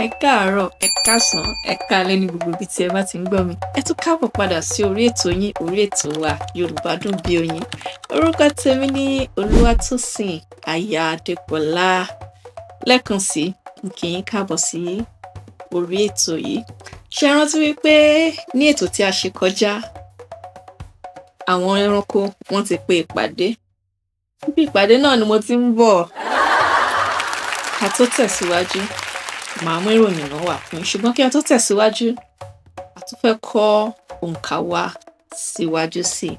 Ẹ káàárọ̀, ẹ káàsán, ẹ káalẹ́ ní gbogbo ibi tí ẹ bá ti ń gbọ́ mi. Ẹ tún káàbọ̀ padà sí orí ètò yín, orí ètò wa Yorùbá Dùn Bí Oyin. Orúkọ tèmi ní Olúwatósìn Aya Adépọlá. Lẹ́ẹ̀kan sí, n kí yín káàbọ̀ sí orí ètò yìí. Ṣé ẹ rántí wípé ní ètò tí a ṣe kọjá, àwọn ẹranko wọ́n ti pe ìpàdé. Ibi ìpàdé náà ni mo ti ń bọ̀. Ká tó tẹ̀síwájú, màá mú ìròyìn náà wá fún yín. Ṣùgbọ́n kí a tó tẹ̀síwájú, a tún fẹ́ kọ́ òǹkà wa síwájú sí i.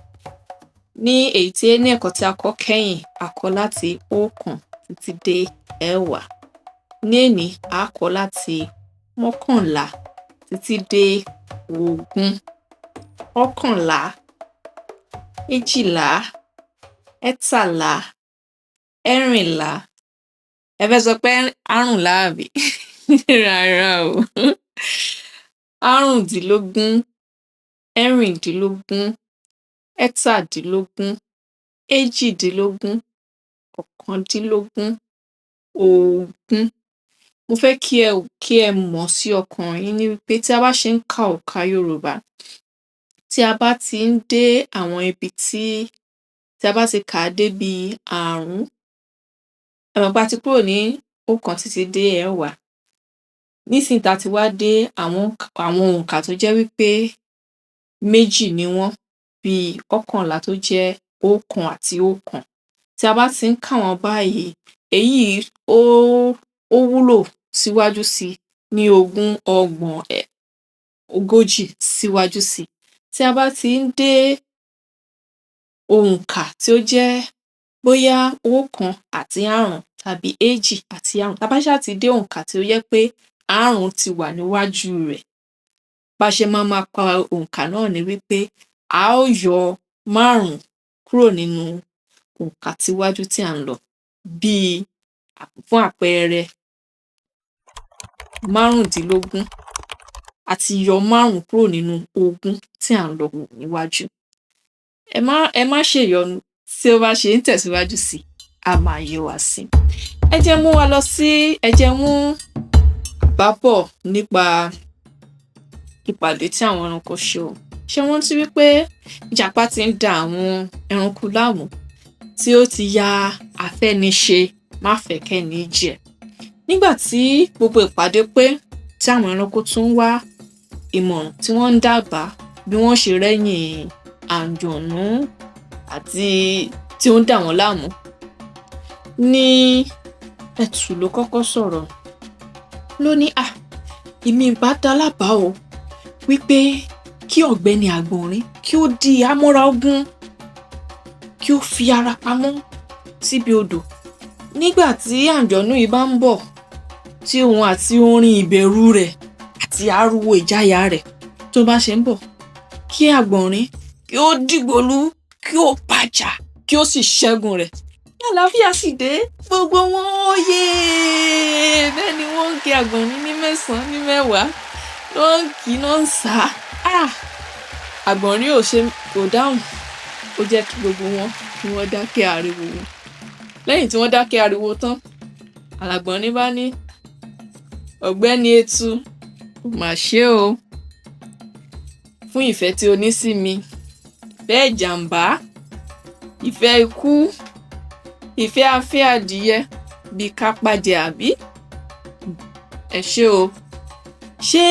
Ní èyí tí ní ẹ̀kọ́ tí a kọ́ kẹ́yìn, a kọ́ láti ọ̀kan títí dé ẹ̀wá. Ní èní, a kọ́ láti mọ́kànlá títí dé ogún. Ọ̀kànlá, èjìlá, ẹ̀tàlá, ẹ̀rìnlá. Ẹ fẹ́ sọ pé àrùnlá àbí? Rárá o. Àrùndínlógún, ẹ̀rìndínlógún, ẹ̀tàdínlógún, èjìdínlógún, ọ̀kàndínlógún, ogún. Mo fẹ́ kí ẹ mọ̀ sí ọkàn yín ní wípé tí a bá ṣe ń ka òǹkà Yorùbá, tí a bá ti ń dé àwọn ibi tí a bá ti kà á dé bí àrún, ẹ mọ̀ pé a ti kúrò ní ọ̀kan títí dé ẹ̀wá. Nísìnyí tá a ti wá dé àwọn òǹkà tó jẹ́ wípé méjì ni wọ́n, bí ọ̀kànlá tó jẹ́ ọ̀kan àti ọ̀kan. Tí a bá ti ń kà wọ́n báyìí, èyí ó wúlò síwájú sí i ní ogún, ọgbọ̀n, ogójì síwájú sí i. Tí a bá ti ń dé òǹkà tí ó jẹ́ bóyá ọ̀kan àti àrún tàbí èjì àti àrún, tá bá ṣáà ti dé òǹkà tí ó jẹ́ pé àrún ti wà níwájú rẹ̀, bá ṣe máa máa ka òǹkà náà ni wípé a ó yọ márùn-ún kúrò nínú òǹkà tíwájú tí à ń lọ. Bí fún àpẹẹrẹ, márùndínlógún, a ti yọ márùn-ún kúrò nínú ogún tí à ń lọ wò níwájú. Ẹ má ṣèyọnu tí ó bá ṣe ń tẹ̀síwájú sí i, a máa yé wa sí i. Ẹ jẹ́ mú wa lọ sí, ẹ jẹ́ mú àbá bọ̀ nípa ìpàdé tí àwọn ẹranko ṣe o. Ṣé ẹ rántí wípé ìjàpá ti ń da àwọn ẹranko láàmú tí ó ti ya afẹ́niṣe máfẹ̀ẹ́kẹ́ni jẹ. Nígbà tí gbogbo ìpàdé pé tí àwọn ẹranko tún wá ìmọ̀ràn tí wọ́n ń dábàá bí wọ́n ṣe rẹ́yìn àǹjọ̀nú àti tí ó ń dà wọ́n láàmú. Ní ẹtù ló kọ́kọ́ sọ̀rọ̀. Ló ní, "À, èmi ìbá dá lábàá o wípé kí ọ̀gbẹ́ni Àgbọ̀nrín kí ó di àmọ́ra ogun, kí ó fi ara pamọ́ síbi odò. Nígbà tí àǹjọ̀nú yìí bá ń bọ̀, tí òun àti orin ìbẹ̀rù rẹ̀ àti ariwo ìjáyà rẹ̀ tó bá ṣe ń bọ̀, kí Àgbọ̀nrín kí ó dìgbòlu, kí ó bàjà, kí ó sì ṣẹ́gun rẹ̀." Ní àlàáfíà sì dé, gbogbo wọn ó yè. Bẹ́ẹ̀ ni wọ́n ń kí Àgbọ̀nrín ní mẹ́sàn-án ní mẹ́wàá, ló ń kí ló ń sá. Ah! Àgbọ̀nrín ò ṣe kò dáhùn. Ó jẹ́ kí gbogbo wọn kí wọ́n dákẹ́ ariwo wọn. Lẹ́yìn tí wọ́n dákẹ́ ariwo tán, Àgbọ̀nrín bá ní, "Ọ̀gbẹ́ni Etu, ó mà ṣe o. Fún ìfẹ́ tí o ní sí mi, ìfẹ́ ìjàmbá, ìfẹ́ ikú, ìfẹ́ afẹ́ adìyẹ bí ká pàjẹ àbí? Ẹ ṣé o. Ṣé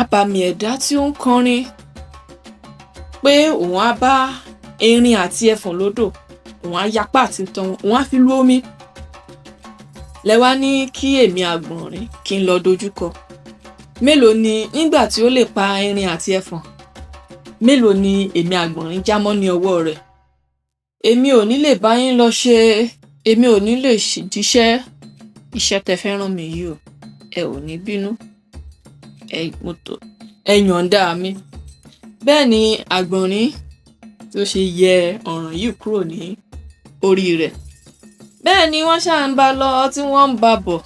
abàmì ẹ̀dá tí ó ń kọrin pé òun á bá erin àti ẹfọ̀n lódò, òun á yapá àti tan, òun á fi lu omi. Lẹ wá ní kí èmi Àgbọ̀nrín kí n lọ dojúkọ. Mélòó ni nígbà tí ó lè pa erin àti ẹfọ̀n? Mélòó ni èmi Àgbọ̀nrín jámọ́ ní ọwọ́ rẹ̀? Èmi ò ní lè bá yín lọ ṣe, èmi ò ní lè jíṣẹ́ iṣẹ́ tẹ fẹ́ rán mi yìí o. Ẹ ò ní bínú. Ẹ mo tó, ẹ yọ̀ǹda mi." Bẹ́ẹ̀ ni Àgbọ̀nrín tí ó ṣe yẹ ọ̀ràn yìí kúrò ní orí rẹ̀. Bẹ́ẹ̀ ni wọ́n ṣá ń bá lọ tí wọ́n ń bá bọ̀.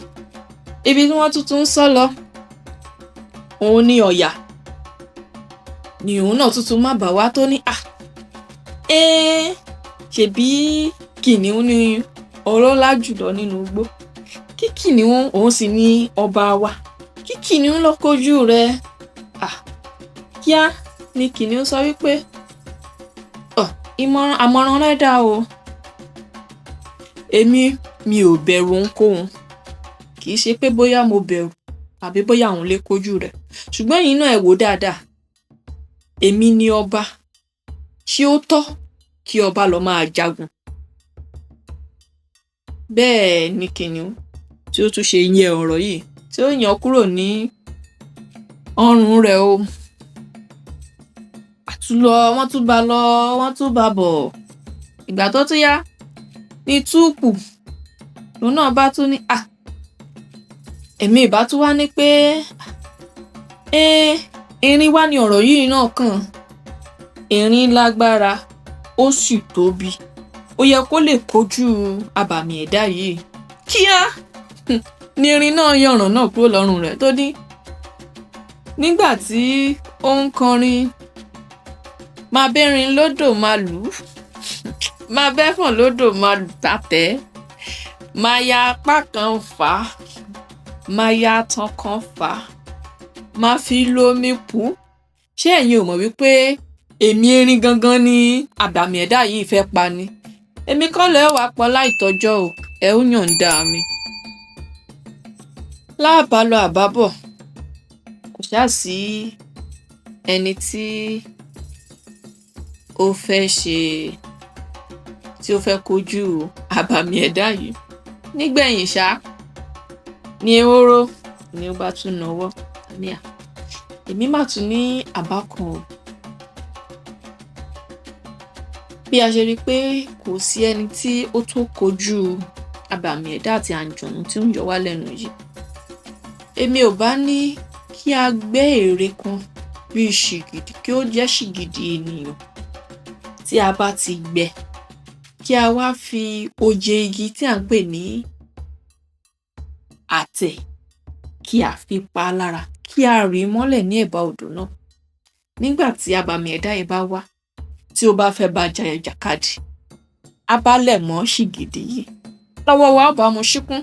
Ibi tí wọ́n tún ń sọ́ lọ, òun ni Ọ̀yà. Ni òun náà tuntun má bà wá tó ní, "À, ẹ́, ṣèbí kìnìún ni ọlọ́lá jùlọ nínú igbó, kí kìnìún, òun sì ni ọba wa, kí kìnìún lọ kojú rẹ̀. Kíá ni kìnìún sọ wípé ìmọ̀ràn àmọ̀ràn rẹ dá o, èmi mi ò bẹ̀rù ohunkóhun, kì í ṣe pé bóyá mo bẹ̀rù àbí bóyá òun lè kojú rẹ̀, ṣùgbọ́n ẹ̀yin náà ẹ wò dáadáa, èmi ni ọba, ṣé ó tọ́ kí ọba lọ máa jagun? Bẹ́ẹ̀ ni kìnìún tí ó tún ṣe yẹ ọ̀rọ̀ yìí tí ó yàn kúrò ní ọrùn rẹ̀ o. Àtúlọ wọ́n tún bá lọ, wọ́n tún bá bọ̀. Ìgbà tó tún yá ní túùpù lòun náà bá tún ní èmi ìbá tún wá ní pé erin wá ní ọ̀rọ̀ yìí náà kàn. Erin lágbára, ó sì tóbi, ó yẹ kó lè kojú abàmì ẹ̀dá yìí. Kíá ni erin náà yọ̀ràn náà kúrò lọ́rùn rẹ̀ tó ní nígbà tí ó ń kọrin máa bẹ́rin lódò máa lù ú, máa bẹ́fọ̀n lódò máa tàtẹ́, máa ya apá kan fà á, máa ya atan kan fà á, máa fi lomi pù ú. Ṣé ẹ̀yin ò mọ̀ wípé èmi erin gangan ni abàmì ẹ̀dá yìí fẹ́ pa ni? Èmi kọ́ lẹ ó wá pọ̀ láìtọ́jọ́ o, ẹ ó yọ̀ǹda mi. Láàbálọ àbábọ̀, kò ṣáà sí ẹni tí ó fẹ́ ṣe tí ó fẹ́ kojú abàmì ẹ̀dá yìí. Nígbẹ̀yìn ṣá ni ehoro ni ó bá tún nawọ́ ní èmi mà tún ní àbá kan o. Bí a ṣe rí i pé kò sí ẹni tí ó tó kojú abàmì ẹ̀dá àti àǹjọ̀nú tí ó ń yọ wá lẹ́nu yìí, èmi ò bá ní kí a gbẹ́ ère kan bíi ṣìgìdì, kí ó jẹ́ ṣìgìdì ènìyàn tí a bá ti gbẹ́, kí a wá fi oje igi tí à ń pè ní àtẹ̀ kí a fi pa á lára, kí a rì í mọ́lẹ̀ ní ẹ̀bá odò náà. Nígbà tí abàmì ẹ̀dá yìí bá wá, tí ó bá fẹ́ bá ja ìjàkadì, á bá lẹ̀ mọ́ ṣìgìdì yìí, lọ́wọ́ wa ó bá mu ṣíkún,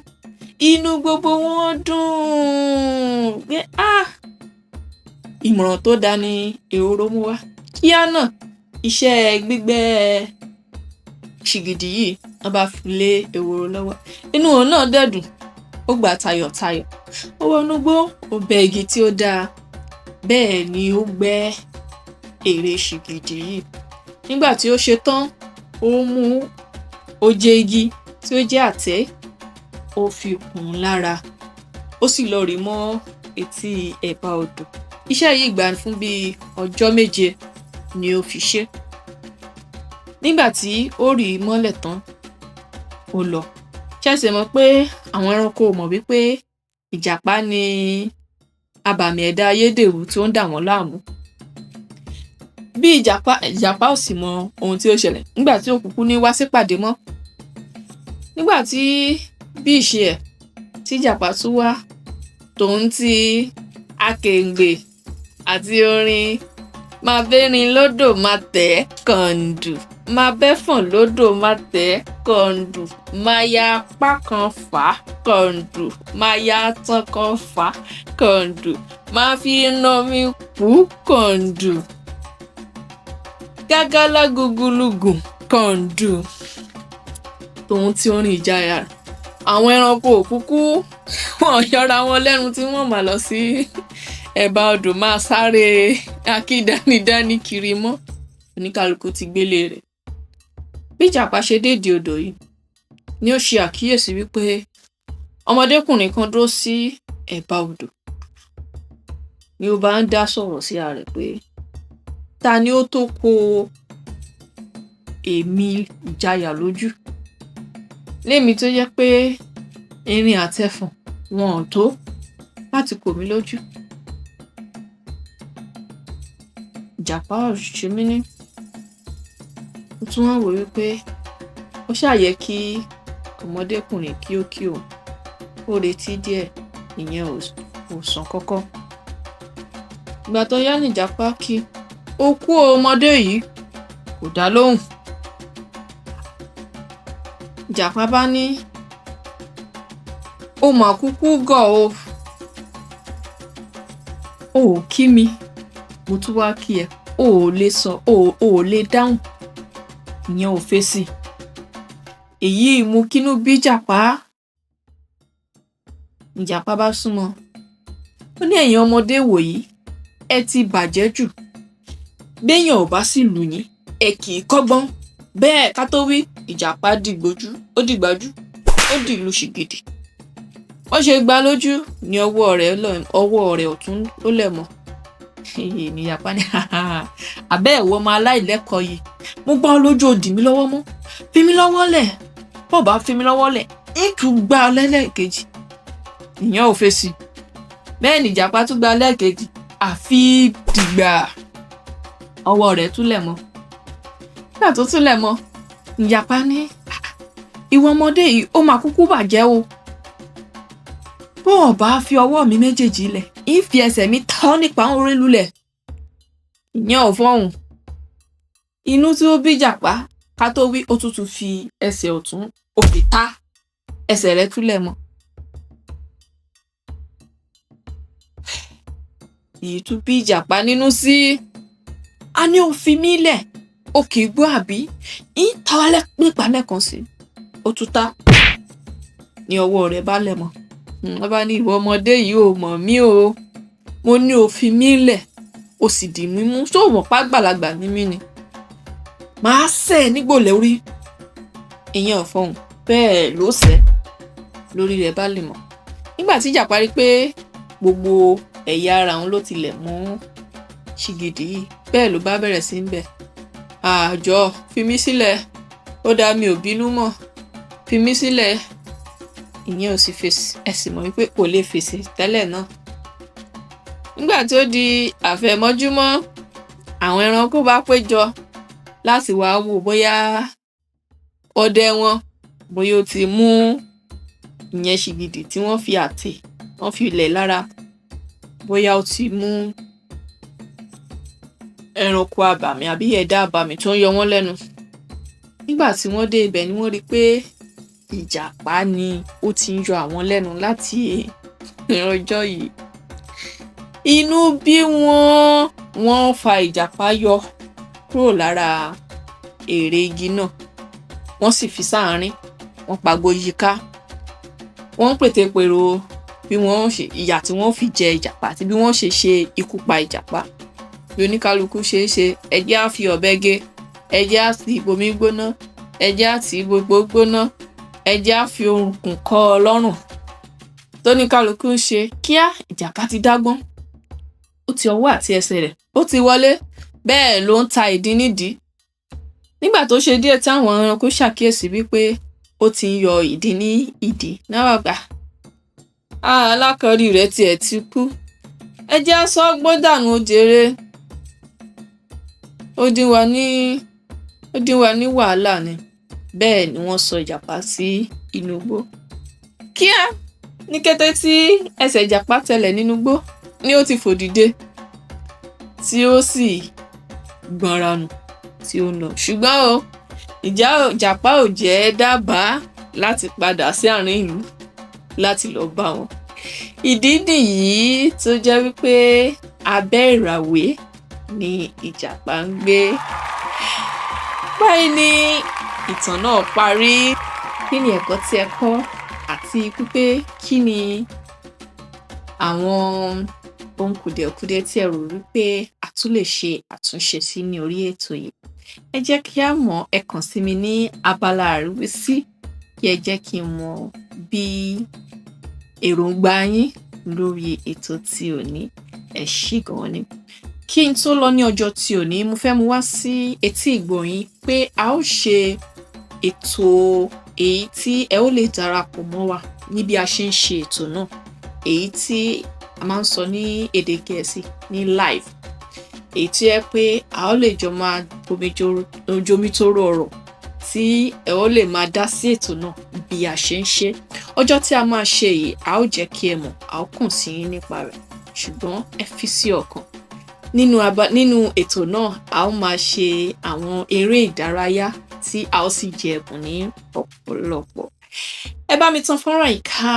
inú gbogbo wọn dùn pé ìmọ̀ràn tó dáa ni ehoro mú wá. Kíá náà iṣẹ́ gbígbẹ́ ṣìgìdì yìí wọ́n bá fi lé ehoro lọ́wọ́. Inú òun náà dẹ̀ dùn, ó gbà tayọ̀tayọ̀, ó wọnú igbó, ó bẹ́ igi tí ó dáa, bẹ́ẹ̀ ni ó gbẹ́ ère ṣìgìdì yìí. Nígbà tí ó ṣe tán, ó mú oje igi tí ó jẹ́ àtẹ́, ó fi kùn ún lára, ó sì lọ rì mọ́ etí ẹ̀bá odò. Iṣẹ́ yìí gbà fún bíi ọjọ́ 7 ni ó fi ṣe. Nígbà tí ó rì í mọ́lẹ̀ tán, ó lọ. Ṣé ẹ sì mọ̀ pé àwọn ẹranko ò mọ̀ wípé ìjàpá ni abàmì ẹ̀dá ayédèrú tí ó ń dà wọ́n láàmú? Bí ìjàpá ò sì mọ ohun tí ó ṣẹlẹ̀ nígbà tí ó kúkú ní wá sípàdé mọ́. Nígbà tí bí ìṣe ẹ̀ tí ìjàpá tún wá, tòun ti akèǹgbè àti orin máa bẹ́rin lódò máa tẹ̀ ẹ́ kọ̀ǹdù, máa bẹ́fọ̀n lódò máa tẹ̀ ẹ́ kọ̀ǹdù, máa ya apá kan fà á kọ̀ǹdù, máa ya atan kan fà á kọ̀ǹdù, máa fi iná mi pù ú kọ̀ǹdù, gágálá gúgúlùgùn kọ̀ǹdù. Tòun ti orin ìjayà. Àwọn ẹranko òkúkú wọn yọra wọn lẹ́nu tí wọ́n máa lọ sí ẹ̀bá odò máa sáré akídanidání kiri mọ́. Oníkálukú ti gbélé rẹ̀. Bí ìjàpá ṣe dédìí odò yìí ni ó ṣe àkíyèsí wípé ọmọdékùnrin kan dúró sí ẹ̀bá odò. Ni ó bá ń dá sọ̀rọ̀ sí ara rẹ̀ pé ta ni ó tó ko èmi ìjayà lójú? Lémi tó jẹ́ pé erin àtẹfọ̀n wọn ò tó láti kò mí lójú. Ìjàpá ò ṣe mí ní. Ó tún wá wò wípé ó ṣáà yẹ kí ọmọdékùnrin kí ó kí òun. Ó retí díẹ̀, ìyẹn ò sàn kọ́kọ́. Ìgbà tó yá ni ìjàpá kí, ó kú o ọmọdé yìí, kò dá lóhùn. Ìjàpá bá ní, ó mà kúkú gọ̀ o, o ò kí mi, mo tún wá kí ẹ, o ò lè sọ, o ò lè dáhùn. Ìyẹn ò fèsì. Èyí mú kínú bí Ìjàpá. Ìjàpá bá súnmọ́. Ó ní, ẹ̀yin ọmọdé wòyí, ẹ ti bàjẹ́ jù. Béèyàn ò bá sì lù yín, ẹ kì í kọ́gbọ́n. Bẹ́ẹ̀ ká tó wí, Ìjàpá dìgbòjú, ó dìgbàjú, ó dìlù ṣìgìdì. Wọ́n ṣe gbá lójú ní ọwọ́ rẹ̀ ọ̀tún ló lẹ̀ mọ́. Ní Ìjàpá ní, àbẹ́ ẹ̀wọ̀ ọmọ aláìlẹ́kọ̀ọ́ yìí, mo gbá ọ lójú, ó dì mí lọ́wọ́ mú. Fi mí lọ́wọ́ lẹ̀. Bó bá fi mí lọ́wọ́ lẹ̀, ń tún gbá ọ lẹ́lẹ́kejì. Ìyẹn ò fèsì. Bẹ́ẹ̀ ni Ìjàpá tún gbá lẹ́ẹ̀kejì. Àfi dìgbà ọwọ́ rẹ̀ tún lẹ̀ mọ́. Nígbà tó tún lẹ̀ mọ́, Ìjàpá ní, ìwọ ọmọdé yìí, ó máa kúkú bàjẹ́ o. Bó o bá fi ọwọ́ mi méjèèjì lẹ̀, ń fi ẹsẹ̀ mi tọ́ nípa orí lulẹ̀. Ìyẹn ò fọ́hùn. Inú tí ó bí Ìjàpá, ká tó wí, ó tún tún fi ẹsẹ̀ ọ̀tún, ó fi tá ẹsẹ̀ rẹ̀ tún lẹ̀ mọ́. Èyí tún bí Ìjàpá nínú sí. A ní o fi mí lẹ̀, o kì í gbọ́ àbí? Ń ta wá nípa lẹ́ẹ̀kan sí. Ó tún tá ní ọwọ́ rẹ̀ bá lẹ̀ mọ́. Wọ́n bá ní, ìwọ ọmọdé yìí ò mọ̀ mí o. Mo ní o fi mí lẹ̀, o sì dì mí mú. Ṣé o mọ̀ pé àgbàlagbà ni mí ni? Màá sẹ̀ ẹ́ nígbò lórí. Ìyẹn ò fọhùn. Bẹ́ẹ̀ ló sẹ̀ lórí rẹ̀ bá lè mọ̀. Nígbà tí Ìjàpá rí pé gbogbo ẹ̀yà ara òun ló tilẹ̀ mọ́ ṣìgìdì yìí, bẹ́ẹ̀ ló bá bẹ̀rẹ̀ sí ń bẹ̀. Àjọ, fi mí sílẹ̀. Ó dá mi ò bínú mọ́. Fi mí sílẹ̀. Ìyẹn ò sì fèsì. Ẹ sì mọ̀ wípé kò lè fèsì tẹ́lẹ̀ náà. Nígbà tí ó di àfẹ̀mọ́júmọ́, àwọn ẹranko bá péjọ láti wá wò bóyá ọdẹ wọn, bóyá ó ti mú ìyẹn ṣìgìdì tí wọ́n fi àtè, wọ́n fi lẹ̀ lára, bóyá ó ti mú ẹranko abàmì àbí ẹ̀dá abàmì tó ń yọ wọ́n lẹ́nu. Nígbà tí wọ́n dé ibẹ̀ ni wọ́n rí pé Ìjàpá ni ó ti ń yọ àwọn lẹ́nu láti ọjọ́ yìí. Inú bí wọ́n, wọ́n fa Ìjàpá yọ kúrò lára ère igi náà. Wọ́n sì fi sáàárín, wọ́n pagbo yíká. Wọ́n ń pètepèrò bí wọ́n ṣe, ìyà tí wọ́n fi jẹ Ìjàpá àti bí wọ́n ṣe ṣe ikú pa Ìjàpá. Bí oníkálukú ṣe ń ṣe, ẹ jẹ́ á fi ọ̀bẹ gé, ẹ jẹ́ á ti bomi gbóná, ẹ jẹ́ á ti gbogbo gbóná, ẹ jẹ́ á fi okùn kọ́ ọ lọ́rùn. Tóníkálukú ń ṣe, kíá Ìjàpá ti dágbọ́n. Ó ti ọwọ́ àti ẹsẹ̀ rẹ̀, ó ti wọlé. Bẹ́ẹ̀ ló ń ta ìdí nídìí. Nígbà tó ṣe díẹ̀ tí àwọn ẹranko ṣàkíyèsí wípé ó ti ń yọ ìdí ní ìdí. Náà wá gbà. Alákọ̀rí rẹ̀ tiẹ̀ ti kú. Ẹ jẹ́ á sọ gbọ́n dànù ó jèrè. Ó dín wa ní wàhálà ni. Bẹ́ẹ̀ ni wọ́n sọ Ìjàpá sí inú igbó. Kíá! Ní kété tí ẹsẹ̀ Ìjàpá tẹlẹ̀ nínú igbó ni ó ti fò dìde, tí ó sì gbọ̀nra nù tí ó ń lọ. Ṣùgbọ́n o, Ìjàpá ò jẹ́ dábàá láti padà sí àárín ìlú láti lọ bá wọn. Ìdí nìyí tó jẹ́ wípé abẹ́ ìràwé ni Ìjàpá ń gbé. Báyìí ni ìtàn náà parí. Kí ni ẹ̀kọ́ tí ẹ kọ́ àti wípé kí ni àwọn ohun kùdìẹ̀kudiẹ tí ẹ rò wípé a tún lè ṣe àtúnṣe sí ní orí ètò yìí? Ẹ jẹ́ kí á mọ̀, ẹ kàn sí mi ní abala àríwísí kí ẹ jẹ́ kí n mọ̀ bí èròǹgbà yín lórí ètò tí òní. Ẹ ṣé gan ni. Kí n tó lọ ní ọjọ́ tí òní, mo fẹ́ mú wá sí etí ìgbọ́ yín pé a ó ṣe ètò èyí tí ẹ ó lè darapọ̀ mọ́ wa ní bí a ṣe ń ṣe ètò náà. Èyí tí a máa ń sọ ní èdè Gẹ̀ẹ́sì ní live. Èyí tí ẹ pé a ó lè jọ máa jomitoro ọ̀rọ̀ tí ẹ ó lè máa dá sí ètò náà bí a ṣe ń ṣe. Ọjọ́ tí a máa ṣe yìí, a ó jẹ́ kí ẹ mọ̀, a ó kàn sí yín nípa rẹ̀. Ṣùgbọ́n ẹ fi sí ọkàn. Nínú ètò náà, a ó máa ṣe àwọn eré ìdárayá tí a ó sì jẹ ẹ̀bùn ní ọ̀pọ̀lọpọ̀. Ẹ bá mi tan fọ́nrán yìí ká,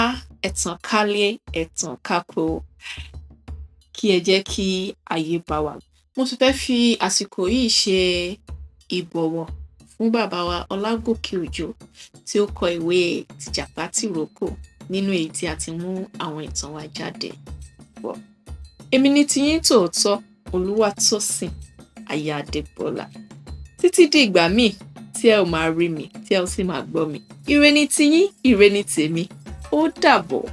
ẹ tàn kálé, ẹ tàn kákó, kí ẹ jẹ́ kí ayé bá wa. Mo sì fẹ́ fi àsìkò yìí ṣe ìbọ̀wọ̀ fún bàbá wa Ọlágòkè Òjó tí ó kọ ìwé Tìjàpá Tìrókò, nínú èyí tí a ti mú àwọn ìtàn wa jáde bọ̀. Èmi ní tiyín tòótọ́, Olúwatósìn aya Adébọ́lá. Títí di ìgbà míì tí ẹ ò máa rí mi, tí ẹ ó sì máa gbọ́ mi. Ire ni tiyín, ire ni tèmi. Ó dàbọ̀.